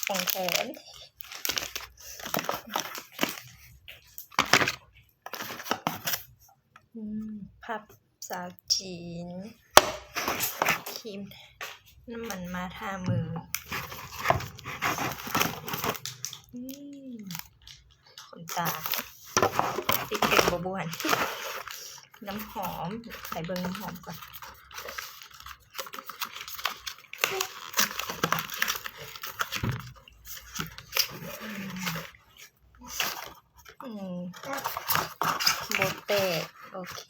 ຂອງແຖມ ອືມ ພັບສາວຈີນ ຄຣີມ ນ້ຳມັນມາທາມື ອືມ ຂົນຕາ ຕິດເຕັມບໍ່ບຸຫັ້ນ ນ້ຳຫອມ ໃຫ້ເບິ່ງນ້ຳຫອມກ່ອນ ອືມ ອືມ ບໍ່ແຕກ ໂອເຄ.